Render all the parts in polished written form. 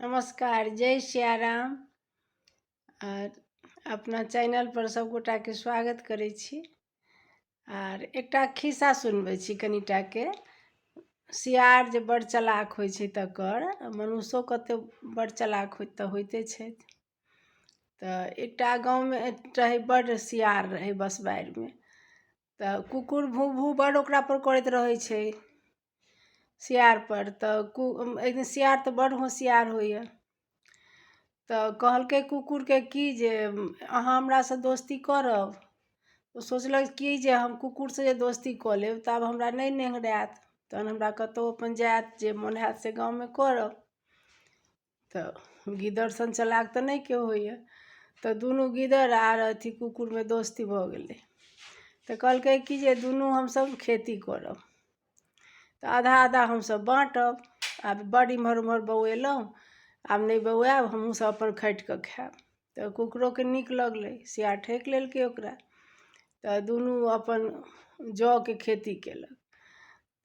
नमस्कार, जय सियाराम। आर अपना चैनलपर सभगोटाके स्वागत करै छी। आर एकटा खिस्सा सुनबै छी कनिटाके। सियार जे बड़ चलाक होइ छै तकर मनुष्यो कते बड़ चलाक होइ तऽ होइते छथि। तऽ एकटा गाँवमे रहै, बड़ सियार रहै बसबारिमे। तऽ कुकुर भू भू बड़ ओकरापर करैत रहै छै सियारपर। तऽ एक दिन सियार तऽ बड़ होशियार होइए, तऽ कहलकै कुकुरके कि जे अहाँ हमरासँ दोस्ती करब। ओ सोचलक कि जे हम कुकुरसँ जे दोस्ती कऽ लेब तऽ आब हमरा नहि नेङ्गरायत, तहन हमरा कतहु अपन जायत जे मोन हैत से गाँवमे करब। तऽ गीदड़ सन चलाक तऽ नहि केओ होइए। तऽ दुनू गीदड़ आर अथी कुकुरमे दोस्ती भऽ गेलै। तऽ कहलकै कि जे दुनू हमसभ खेती करब तऽ आधा आधा हमसभ बाँटब। आब बड्ड इम्हर उम्हर बौएलहुँ, आब नहि बौआएब, हमहूँसभ अपन खटि कऽ खायब। तऽ कुकुरोके नीक लगलै, सियार ठकि लेलकै ओकरा। तऽ दुनू अपन जौके खेती केलक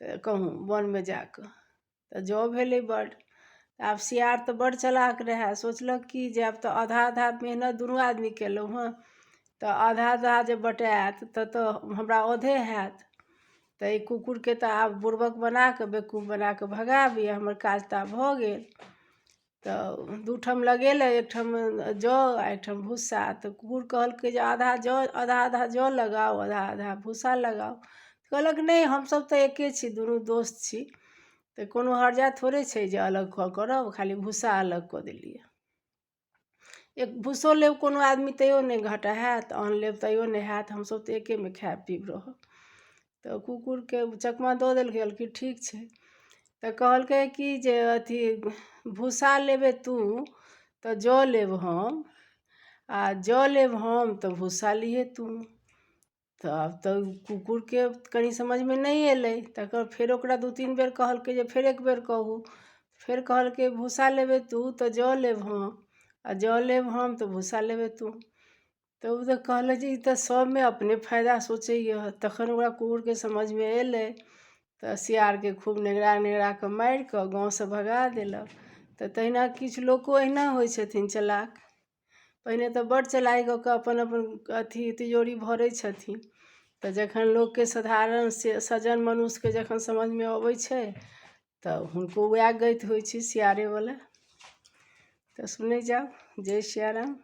तऽ कहूँ वनमे जा कऽ तऽ जौ भेलै बड्ड। आब सियार तऽ बड्ड चलाक रहए, सोचलक कि जे आब तऽ आधा आधा मेहनत दुनू आदमी केलहुँ हँ, तऽ आधा आधा जे बँटायत तऽ हमरा आधे हैत। तऽ ई कुकुरके तऽ आब बुड़बक बना कऽ बेवकूफ बना कऽ भगाबी, हमर काज तऽ आब भऽ गेल। तऽ दू ठाम लगेलै, एक ठाम जौ आ एक ठाम भुस्सा। तऽ कुकुर कहलकै जे आधा जौ, आधा आधा जौ लगाउ, आधा आधा भुस्सा लगाउ। कहलक नहि, हमसभ तऽ एके छी, दुनू दोस्त छी, तऽ कोनो हर्जा थोड़े छै जे अलग कऽ करब, खाली भुस्सा अलग कऽ देलियै। एक भुस्सो लेब कोनो आदमी तैयो नहि घाटा हैत, अन्न लेब तैयो नहि हैत, हमसभ तऽ एकेमे खायब पीब रहब। तऽ कुकुरके चकमा दऽ देलकै, कहलकै ठीक छै। तऽ कहलकै कि जे अथी भुस्सा लेबै तू तऽ जौ लेब हम, आ जौ लेब हम तऽ भुस्सा लिहे तू। तऽ आब तऽ कुकुरके कनि समझमे नहि अयलै। तकर फेर ओकरा दू तीन बेर कहलकै जे फेर एक बेर कहू। फेर कहलकै भुस्सा लेबै तू तऽ जौ लेब हम, आ जौ लेब हम तऽ भुस्सा लेबै तू। तऽ ओ तऽ कहलक जे ई तऽ सभमे अपने फायदा सोचैए। तखन ओकरा कुकुरके समझमे अयलै। तऽ सियारके खूब नेङ्गरा नेङ्गरा कऽ मारि कऽ गाँवसँ भगा देलक। तऽ तहिना किछु लोको अहिना होइ छथिन चलाक। पहिने तऽ बड्ड चलाकी कऽ कऽ अपन अपन अथी तिजोरी भरै छथिन, तऽ जखन लोकके साधारण से सज्जन मनुष्यके जखन समझमे अबै छै तऽ हुनको उएह गति होइ छै सियारेवला। तऽ सुनै जाउ। जय सियाराम।